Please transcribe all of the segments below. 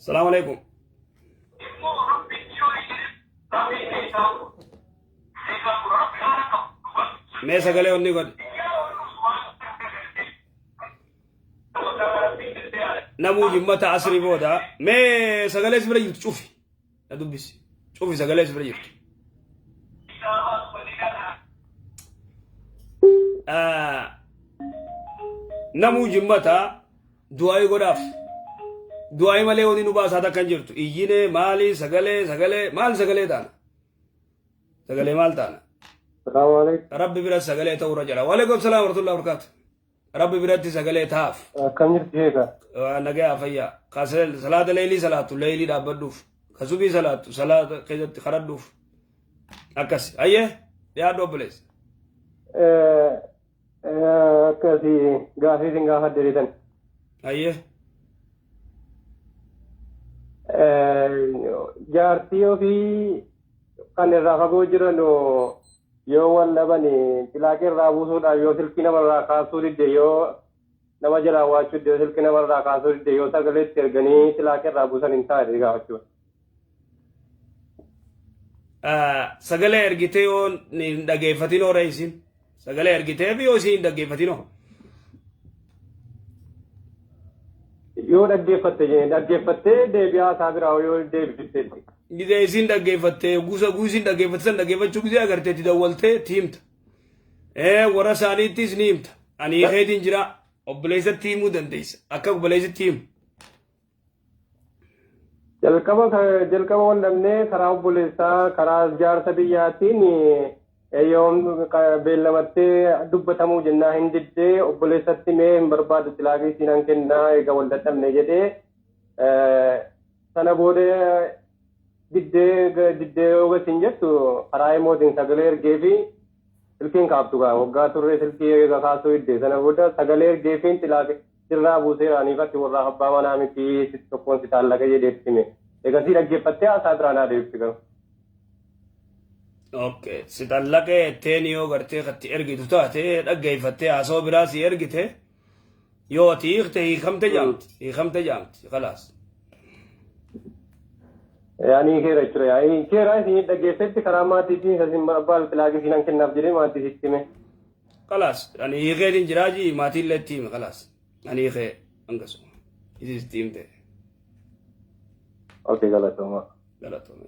Salaamu alaikum. Mee sagalee onni godhi. Namuu jimmata asrii booda mee sagalee si bira jirtu cufi. Na dubbisi. Cufi sagalee si bira jirtu. Namuu jimmata du'aa'ii godhaaf. Du'aa'ii malee wanni nu baasaa takka hin jirtu. Iyyinee maali sagalee sagalee maal sagalee taana? Sagalee maal taana? Salaamu alaikum. Rabbi bira sagalee ta'uu irra jira. Waalaikum salaam warahmatullahi wabarakatuh. Rabbi biratti sagalee ta'aaf. Akkam jirtu sheeka? Nagayaa fayyaa. Ka salaata leeylii salaattu leeylii dhaabbadhuuf. Ka subii salaattu salaata keessatti kadhadhuuf. Akkas. Hayyee dhiyaadhu obboleessa. Akkasi gaafii isin gaafadhe jedhan. Hayyee. Jaartii ofii kan irraa fagoo jiran yoo wal dhaban xilaaqii irraa buusuudhaaf yoo silkii namarraa kaasuu didde, yoo nama jalaa waachuu didde, yoo silkii namarraa kaasuu didde, yoo sagalee itti erganii xilaaqii irraa buusan hin taane gaafachuudha. Sagalee ergitee yoo hin dhageeffatin hoo reeysin sagalee ergitee fi yoo isin hin dhaggeeffatin hoo. Yoo dhaggeeffatte dhaggeeffattee deebi'aa isaa biraa yoo deebifteetti. Gizee isin dhaggeeffatte gusa guusin dhaggeeffatte san dhaggeeffachuu gizee agartee itti dawwaltee itti himta. Warra isaaniittis ni himta. Ani hiikeetiin jira obboleessatti himuu dandeessa. Akka obboleessatti himu. Jalqaba jalqaba wal dhabnee karaa obboleessaa karaa jaarsa biyyaatiin yoom beellamattee dubbatamuu jennaa hin diddee, obboleessatti mee hin barbaadu xilaaqii siinan kennaa eega wal dadhabne jedhee, sana booda diddee diddee yoo gatiin jettu karaa imootiin sagalee ergee fi silkiin kaaftu gaa waggaa turree silkii eega kaasuu diddee, sana booda sagalee ergee fi xilaaqii sirraa buuseera, aniif ati warraaf abbaa manaa miti, sitti tokkoon si taallaqa jedhee itti hime. Egasii dhaggeeffattee haasaa biraa naa deebifti garuu. Okay. Si xallaqee jetteen yoo gartee katti ergitu taate dhaggeeffattee haasawaa biraa si ergite yoo ati hiikte hiikamte jaamti hiikamte jaamti khalaas. Yaani keera jechuudha. Yaani keera isin dhaggeessetti karaa maatiitiin isa isin barbaadu xilaaqii isinan kennaaf jedhee maatii sitti hime. Khalaas ani hiikeetiin jiraa jii maatiin illee itti hime khalaas ani hiikee hangasuma isis itti himte. Okay, galatooma. Galatooma.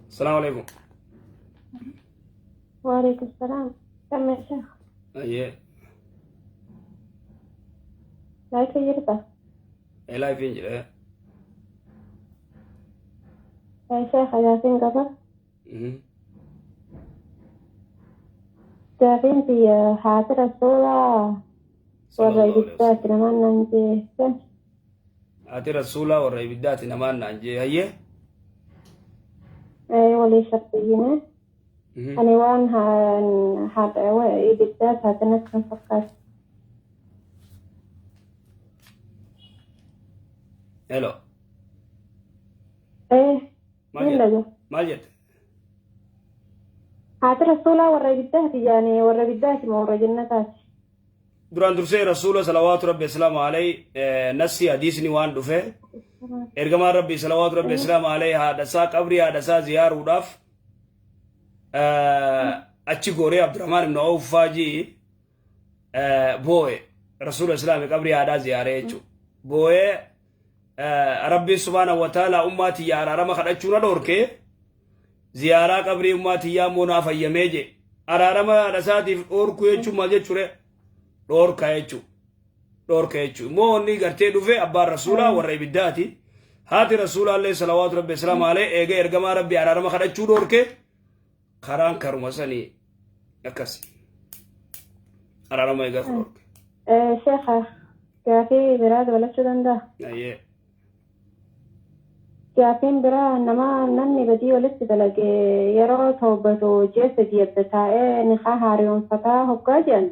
Salaamu alaikum. وعليكم السلام، كم يا شيخ؟ Ayyee. Live jirta? Live hin jira. يا شيخ gaafiin qaba. Gaafiin tiyya haati rasuulaa warra ibiddaati namaan naan jeessan. Haati rasuulaa warra ibiddaati namaan naan jee hayyee. Walii shartiyyine. Ani waan haadha ibiddaa taate natti hin fakkaatu. Hello. Maal Hin jette? dhaga. Maal jette? Haati rasuulaa warra ibiddaati jaani, warra ibiddaati moo warra jannataati? Duraan dursee rasuula salawaatu rabbi islaamu alayhi nassi hadiisni waan dhufe ergamaan rabbi salawaatu rabbi islaamu alayhi haadhasaa qabrii haadhasaa ziyaaruudhaaf achi gooree Abdurrahmaan ibn Awf faajii boo'e rasuula islaami qabrii haadhaa ziyaaree jechuudha. Boo'ee rabbiin subhaanahu wa ta'ala ummaa tiyya araarama kadhachuu na dhoorkee ziyaaraa qabrii ummaa tiyyaa immoo naa fayyamee jee. Araarama haadha isaatiif dhoorkuu jechuun maal jechuure? Dhoorka jechuu, dhoorka jechuu. Immoo wanni gartee dhufe abbaan rasuulaa warra ibiddaati, haati rasuulaa illee salawaatu rabbi islaamu alee eega ergamaa rabbi araarama kadhachuu dhoorke karaan karuma sanii akkas araarama eegaa dhoorke. Sheekha, gaafii biraa dabalachuu danda'a? Ayyee. Gaafiin biraa nama namni badii walitti dalage yeroo toobatu ji'a 3 adda taa'ee nikaa haaromfataa hoggaa jedhan.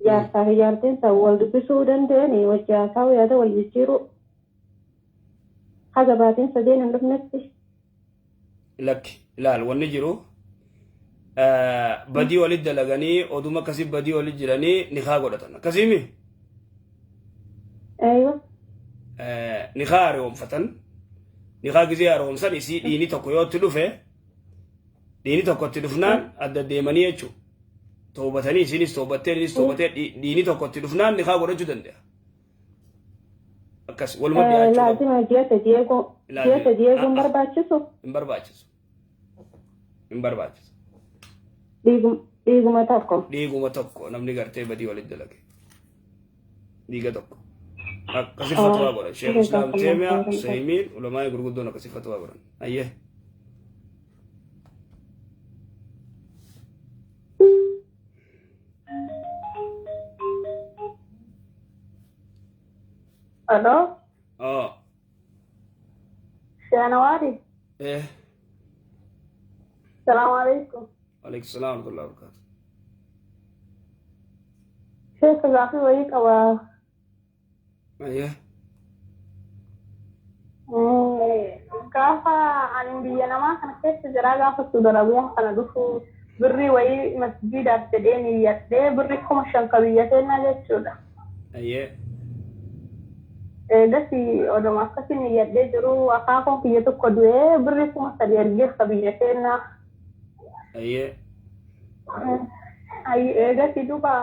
Jaarsaa fi jaartiin san wal dubbisuu danda'anii wajji haasa'uu yaada wal jijjiiruu haga baatiin sadeen hin dhufnetti. Lakki, ilaal, wanni jiru badii walit dalaganii oduma akkasii badii walit jiranii nikaa godhatan akkasiimi. Eeywa. Nikaa haaromfatan. Nikaa gizee haaromsan isii dhiini tokko yoo itti dhufe, dhiini tokko itti dhufnaan adda deemanii jechuudha. Toobatanii, isinis toobattee, innis toobatee, dhiini tokko itti dhufnaan nikaa godhachuu danda'a. Akkas waluma dhiyaachuu qabu. Laazima ji'a sadii eeguu ji'a 3 eeguun barbaachisu? Hin barbaachisu. Hin barbaachisu. Dhiiguma tokko. Dhiiguma tokko namni gartee badii walitti dalage. Dhiiga tokko. Akkasi fatwaa godhan. Sheekh Islaam Teemiyaa, Usaymiin, ulamaa'ii gurguddoon akkasi fatwaa godhan. Ayyee. Alo, Oh. Januari. Eh. Salaam alaikum. Alaikum salaam wa rahmatullahi wa barakatuh. Sheekh, gaafii wayii qaba. Ayyee. Gaafa ani biyya namaa kana keessa jira, gaafa Saudi Arabiyaa kana dhufu birrii wayii masjiidaaf jedhee niyyadhee birrii 5,000 ka biyya keenyaa jechuudha. Ayyee. Eegasi oduma akkasii niyyadhee jiru akaakuun kiyya tokko du'ee birrii 3,000 ergeef ka biyya keenyaa. Ayyee. Eegasi duuba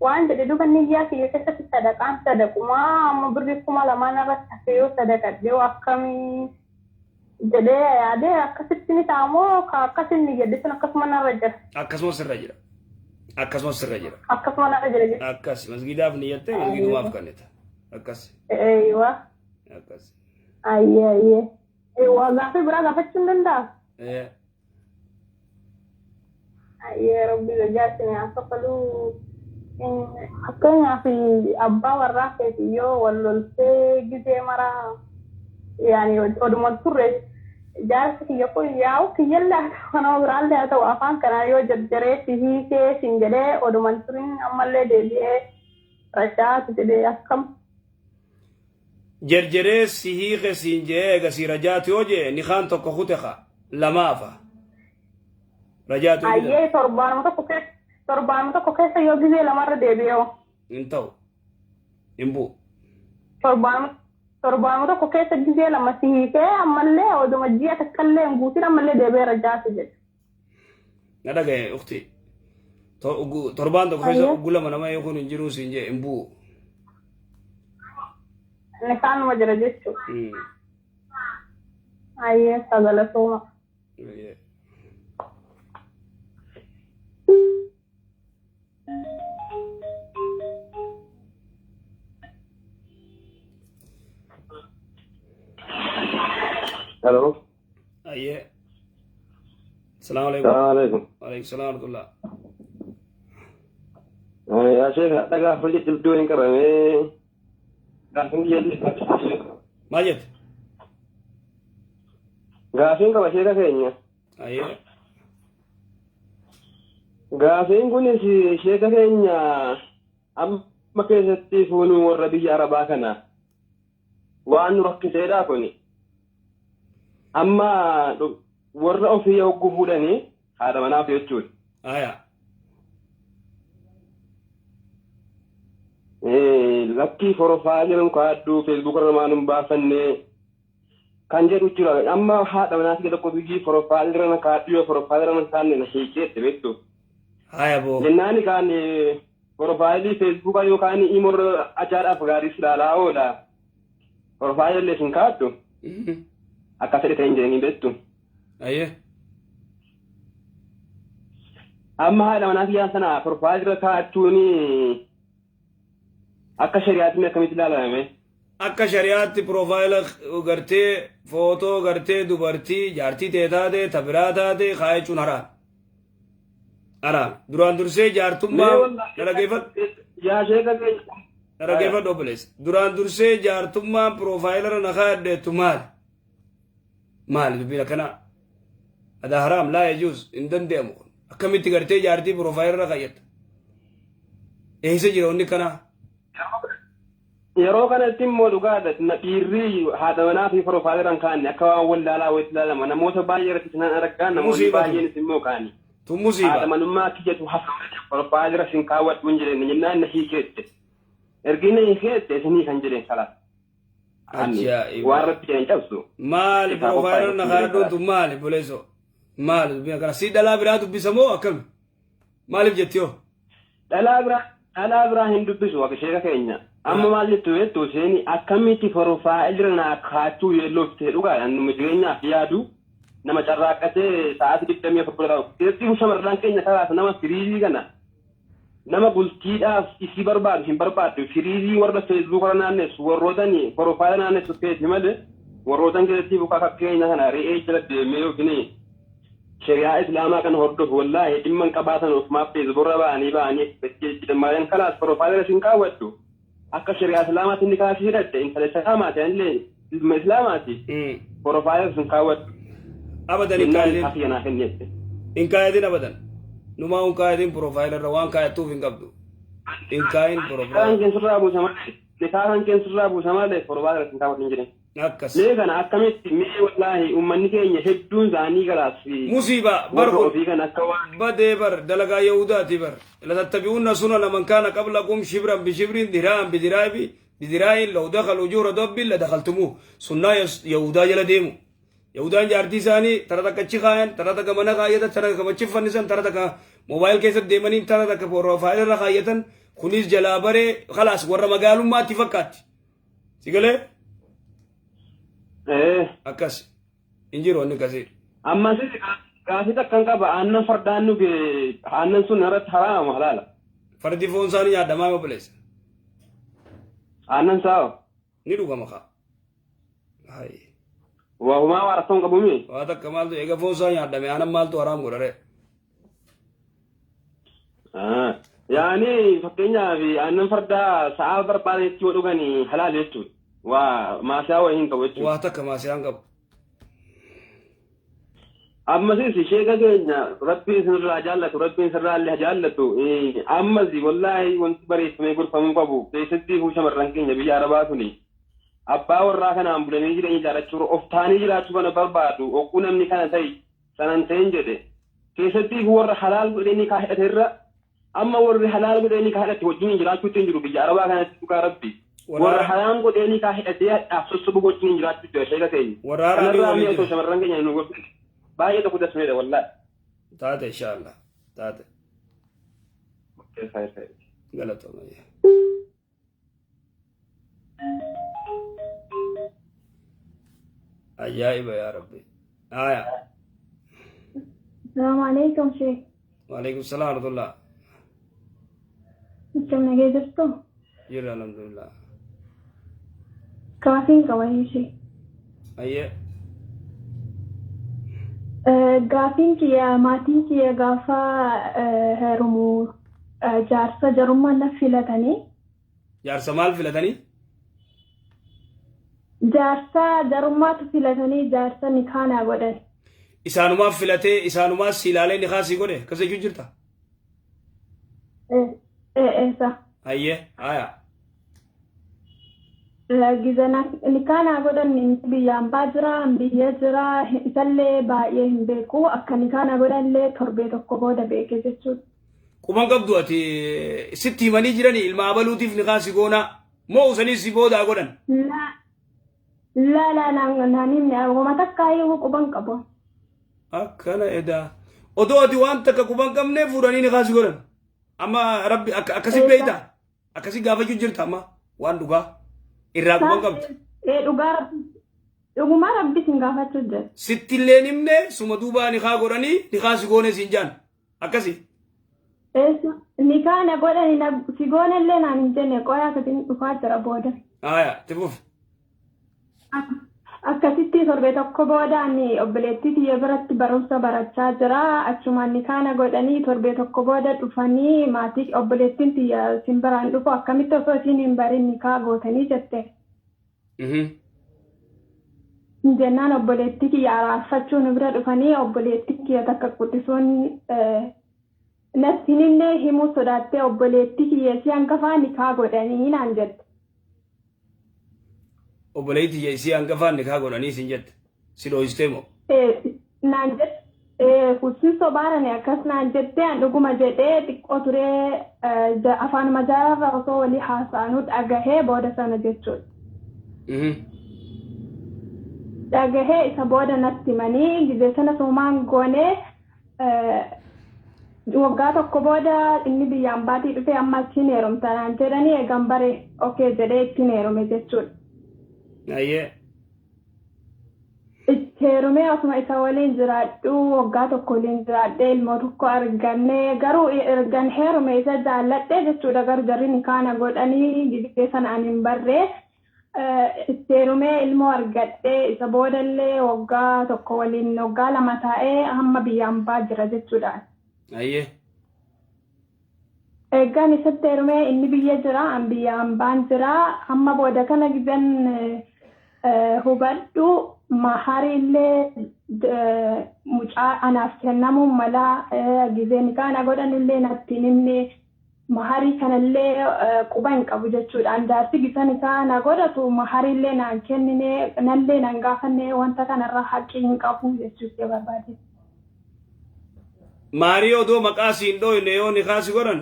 waan jedhe, duuba niyyaa kiyya keessatti sadaqaan sadaqumaa amma birrii 2000 irratti hafe yoo sadaqadhee akkamii jedhee yaadee, akkasitti ni ta'amoo ka akkasin niyyadhe sun akkasuma narra jira? Akkasumas sirra jira. Akkasumas sirra jira. Akkasuma narra jira jechuudha. Akkas masgiidaaf niyyattee masgiidumaaf kennita. Akkas. Eeywa. Akkas. Ayyee, ayyee. Eeywa, gaafii biraa gaafachuu hin danda'a? Eh. Ayyee, Rabbi gajaasin haa kafaluu. Fakkeenyaaf abbaa warraa keetii yoo wal loltee gizee maraa yaani oduma turre jaarsi kiyya kun yaa'u kiyyallee haa ta'u, nama biraallee haa ta'u, afaan kanaa yoo jarjaree si hiikee siin jedhee oduma hin turin ammallee deebi'ee rajaatu jedhee akkam? Jerjeree si hiike siin jee eega si rajaatu yoo jee nikaan tokko kute ka lamaafa. Rajaatu yoo jedhan Ayyee, torbaanuma tokko keessa yoo gizee lamarra deebi'ee hoo? Hin ta'u. Hin bu'u. Torbaanuma tokko keessa gizee lama si hiikee ammallee oduma ji'a takkallee hin guutin ammallee deebi'ee rajaatu jedhe. Na dhagaye, ukti. Torbaan tokko keessa Ayyee. uggu lama nama eeguun hin jiruu siin jee hin bu'u. Nikaanuma jira jechuudha. Ayyee, sagalatooma. Ayyee. Hello. Ayyee. Salaamu alaikum. Salaam alaikum. Alaikum salaam wa rahmatullah. Yaa Sheekh, hadha gaafa jajjabduu hin qabamee gaafiin biyya Maal jette? Gaafiin qaba, sheeka keenya. Ayyee. Gaafiin kunis, sheeka keenya, amma keessatti fuunuu warra biyya Arabaa kana waan nu rakkiseedha kuni. Amma warra ofii hogguu fuudhanii haadha manaaf jechuudha. Aya. Lakkii, profile nu kaadhu, Facebook irra maan hin baafanne kan jedhu jira. Amma haadha manaa kiyya tokko biyyi profile irra na kaadhu, yoo profile irra na kaanne na hiikeette beektu. Haya boo. Jennaani kaan profile Facebookaa yookaan imo ajaadhaaf gaarii ilaalaa oola. Profile illee sin kaadhu akka fedhe ta'e hin jedhanii beektu. Ayyee. Amma haadha manaa kiyyaa sana profile irra kaa'achuun akka shari'aatti akkamitti ilaalame? Akka shari'aatti profile gartee footoo gartee dubartii jaartii ta'e taate ta biraa taate kaayachuun haraam. Haraam. Duraan dursee jaartummaa na dhaggeeffadhu. Yaa sheeka keenya. Na dhaggeeffadhu, obboleessa. Duraan dursee jaartummaan profile irra na kaa'adheettu maali? Maali dubbiin akkanaa? Adaa haraam, laa yajuuz, hin danda'amu kun. Akkamitti gartee jaartii profile irra kaayyatta? Eessa jira wanni kanaa? Yeroo kanatti immoo dhugaadha dhiirri haadha manaa fi profile irra kaa'anne akka waan wallaalaa wayitti ilaalama. Namoota baay'ee irratti nan argaa, namoonni baay'eenis immoo kaa'ani. Tun musiiba. Haadha manummaa kiyyatu hafa profile irra sin kaawwadhu hin jedheen jennaan na hiikeette. Ergi na hiikeette isinii kan jedheen kalaas. Ajaa'iba. Waan rabbi jedhan cabsu. Maali profile irra na kaa'adhuun tun maali buleessoo? Maali dubbiin akkana? Si dhalaa biraa dubbisa moo akkami? Maaliif jetti hoo? Dhalaa biraa hin dubbisu akka sheeka keenya. Amma maal jettu beektu, isheen akkamitti profile irra naa kaachuu yeellooftee? Dhugaadha, nama jireenyaaf yaadu, nama carraaqqatee sa'aatii 24 bira qabu. Keessattuu shamarran keenya karaas nama firiizii kana, nama bultiidhaaf isii barbaadu hin barbaaddu. Firiizii warra Facebook irra naannessu, warrootan profile naannessu keeti malee, warrootan keessatti bukaa akka keenya kana re'ee jala deemee yookiin shari'aa Islaamaa kan hordofu wallaahi dhimma hin qabaatan. Ofumaaf Facebook irra ba'anii jedhan. Kalaas profile irra sin kaawwadhu, akka shari'aa Islaamaatti inni kaasii hidhatte, intala Islaamaati, anillee ilma Islaamaati, profile irra sin kaawwadhu. Abadan hin jennaan kaayatin. Hafi naa kennette. Hin kaayatin abadan. Numaa hin kaayatin, profile irra waan kaayattuuf hin qabdu. Hin kaayin Nikaan profile. keensirraa buusa malee, nikaan keensirraa buusa malee profile irra sin kaawwadhu hin jedhan. Akkas. Mee kana akkamitti mee wallaahi uummanni keenya hedduun isaanii galaas Musiiba bar warra kun. ofii kan akka waan Badee bar, dalagaa Yahudaati bar. لتتبعن سنن من كان قبلكم شبرا بشبر، ذراعا بذراع، بذراع، لو دخلوا جحر ضب لدخلتموه. Sunnaa Yahudaa jala deemu. Yahudaan jaartii isaanii tara takka achi kaayan, tara takka mana kaayyatan, tara takka achi fannisan, tara takka mobile keessatti deemanii, tara takka profile irra kaayyatan. Kunis jalaa baree khalaas warra magaalummaatti fakkaatti. Si galee? Ee. Akkas. Hin jiru wanni akkasii. Ammas gaafii takkan qaba. Aannan fardaan nuge, aannan sun irratti haraama halaala? Fardi foon isaanii nyaadhamaa obboleessa. Aannan sa'a. Ni dhugama kaa. Hayi. Wahumaa waa rakkoon qabumi. Waa takka maaltu eega foon isaa nyaadhame aannan maaltu haraam godhare? Yaani fakkeenyaaf aannan fardaa sa'a barbaadetti yoo dhugani halaal jechuudha. Waa maasaa wayii hin qabu jechuudha. Waa takka maasiyaan qabu. Ammasis sheeka keenya, Rabbiin sirraa jaallatu, Rabbiin sirraa illee jaallatu. Ammas wallaahi wanti bareeffamee gorfamuu qabu, keessatti shamarran keenya biyya Arabaa tuni abbaa warraa kanaan bulanii jireenya ijaarrachuu, of taanii jiraachuu kana barbaadu. Ogguu namni kana ta'e sanan ta'in jedhe, keessatti warra halaal godhee ni kaa'ate irra, amma warri halaal godhee ni kaa'ate wajjin jiraachuutti hin jiru biyya Arabaa kanatti, dhugaa Rabbi. Warra halaal godhee ni kaa'atee hadhaaf sossobu wajjin jiraachuu jira, sheeka keenya. Warra haraamii Kanarraa waliin mi'a osoo jira. shamarran keenya nu gorsu baay'ee tokko dasmeedha wallaahi. Taate, inshallah. Taate. Galatooma. Ajaa'iba yaa Rabbi. Aya. السلام عليكم شيخ. وعليكم السلام ورحمة الله. Akkam nagee jirtu? Jira, alhamdulillah. Gaafiin qaba ishee. Ayyee. Gaafiin kiyya, maatiin kiyya gaafa heerumu jaarsa jarummaan na filatanii. Jaarsa maal filatanii? Jaarsa jarummaatu filatanii, jaarsa nikaanaa godhan. Isaanumaaf filatee, isaanumaas si ilaalee nikaa sii godhe akkas jechuu jirta? Eessa? Ayyee. Aya. Giza nikaanaa godhan inni biyya ambaa jira, biyya jira, isallee baay'ee hin beeku. Akka nikaanaa godhanillee torbee tokko booda beeke jechuudha. Quban qabdu ati, sitti himanii jiranii ilma abaluutiif nikaa si goonaa moo usanii si boodaa godhan? Laa laa, naan himne, wama takka iyyuu quban qabu. Akkana edaa. Odoo ati waan takka quban qabne fuudhanii nikaa si godhan. Amma Rabbi akkasi beeyta? Akkasi gaafachuu jirta amma waan dhugaa irraa quban qabdu. Ee, dhugaa Rabbi, dhugumaa Rabbi sin gaafachuu jira. Sitti illee himne, suma duubaa nikaa godhanii nikaa si goone siin jaan. Akkasi. Eessa nikaa na godhani, na si goonellee naan hin jenne, qoyaa akkasiin dhufaa jira booda. Aya, itti fufi. Akkasitti torbee tokko booda ani obboleettii tiyya biratti barumsa barachaa jira. Achumaan nikaa na godhanii, torbee tokko booda dhufanii maatii obboleettiin tiyya sin biraan dhufu, akkamitti osoo isiin hin barin nikaa gootanii jette. Jennaan obboleettii kiyya araarfachuu nu bira dhufanii, obboleettiin kiyya takka quxisuun Natti himne, himuu sodaattee obboleettii kiyya isii hangafaa nikaa godhanii naan jette. Obboleettii kiyya isii hangafaa nikaa godhanii siin jette. Si dhooystee moo? Naan jette. Husin sobaarani akkas naan jettee, an dhuguma jedhee xiqqoo turee afaanuma jaararra osoo walii haasa'anuu dhagahee booda sana jechuudha. Dhagahee isa booda natti himanii gizee sana sumaan goonee waggaa tokko booda inni biyyaan baatii dhufee amma ittiin heerumta naan jedhanii, eegan bare okay jedhee ittiin heerume jechuudha. Itti heerumee osuma isa waliin jiraadhu waggaa tokko waliin jiraadhee ilmoo tokko arganne. Garuu ergan heerume isa jaalladhe jechuudha. Garuu jarri nikaana godhanii gizee sana ani hin barree. Itti heerumee ilmoo argadhee isa boodallee waggaa tokko waliin waggaa 2 taa'ee hamma biyyaan baa jira jechuudha. Eeggaan isatti heerumee inni biyya jira, an biyya hambaan jira. Hamma booda kana gizeen hubadhu mahari illee mucaa anaaf kennamuu mala, gizee nikaana godhanullee natti hin himne, maharii kanallee quba hin qabu jechuudha. An jaarsi gisa nikaana godhatu mahariillee naan kennine, nallee naan gaafanne, wanta kanarraa haqqii hin qabu jechuudha barbaade. Maarii odoo maqaa siin dhooyne yoo nikaa si godhan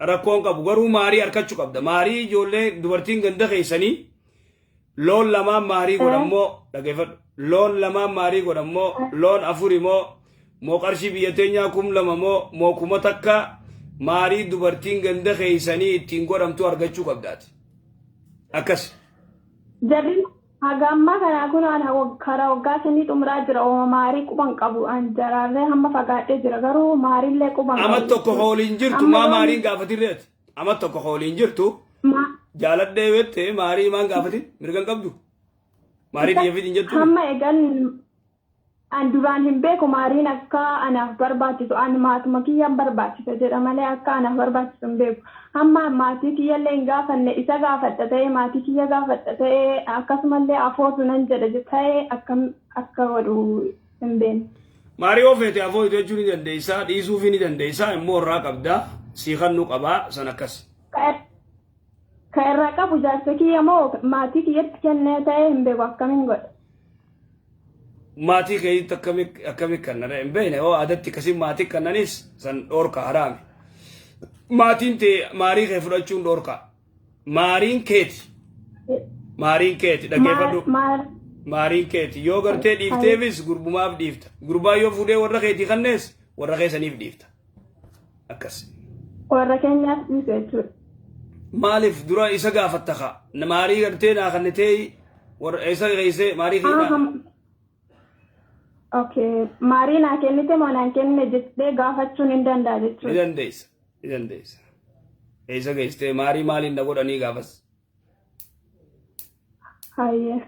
rakkoon qabu, garuu maarii harkachuu qabda. Maarii ijoollee dubartiin ganda keessanii loon lamaan maarii godhammoo, dhageeffadhu. Loon lamaan maarii godhammoo, loon afuri moo moo qarshii biyya teenyaa 2000 moo moo 1000 maarii dubartiin ganda keessanii ittiin godhamtu argachuu qabdaati. Akkas. Jarri haga ammaa kanaa kun karaa waggaa 5 xumuraa jira. Ooma maarii quban qabu. An jaraarree hamma fagaadhee jira, garuu maariillee quban qabu. Ama tokko hooliin jirtu maa maariin gaafatirreeti. Ama tokko hooliin jirtu jaaladhee wette maarii maan gaafatin mirgan qabdu. Maarii biyya fidin jettu. Hamma egan an duraan hin beeku maariin akka anaaf barbaachisu. An maatuma kiyyaan barbaachisa jedha malee akka anaaf barbaachisu hin beeku. Hamma maatii kiyyallee hin gaafanne. Isa gaafadha ta'ee, maatii kiyya gaafadha ta'ee, akkasumallee afootu nan jedha ta'ee, akkam akka godhu hin beekne. Maarii yoo feete afoo jechuu ni dandeessaa, dhiisuufii ni dandeessaa, immoo irraa qabdaa, sii kannuu qabaa san akkas. Ka irraa qabu jaarsa kiyya moo maatii kiyyatti kennee ta'ee hin beeku, akkamiin godha? Maatii keeyitti akkami kannan hin beekne, hoo aadatti akkasii maatii kannanis san dhoorka, haraami. Maatiin tee maarii kee fudhachuun dhoorka. Maariin keeti. Maariin keeti, dhaggeeffadhu. Maariin keeti yoo gartee dhiifteefis gurbumaaf dhiifta. Gurbaa yoo fuudhee warra keetii kannees warra keessaniif dhiifta. Akkas. Warra keenyaaf dhiise jechuudha. Maaliif dura isa gaafatta kaa? Maarii gartee naa kannitee warra isa geessee maarii kee Okay. Maarii naa kennite moo naan kennine jettee gaafachuun hin danda'a Ni jechuudha. dandeessa. Ni dandeessa. Eessa geessitee maarii maaliin na godhanii gaafas? Hayyee.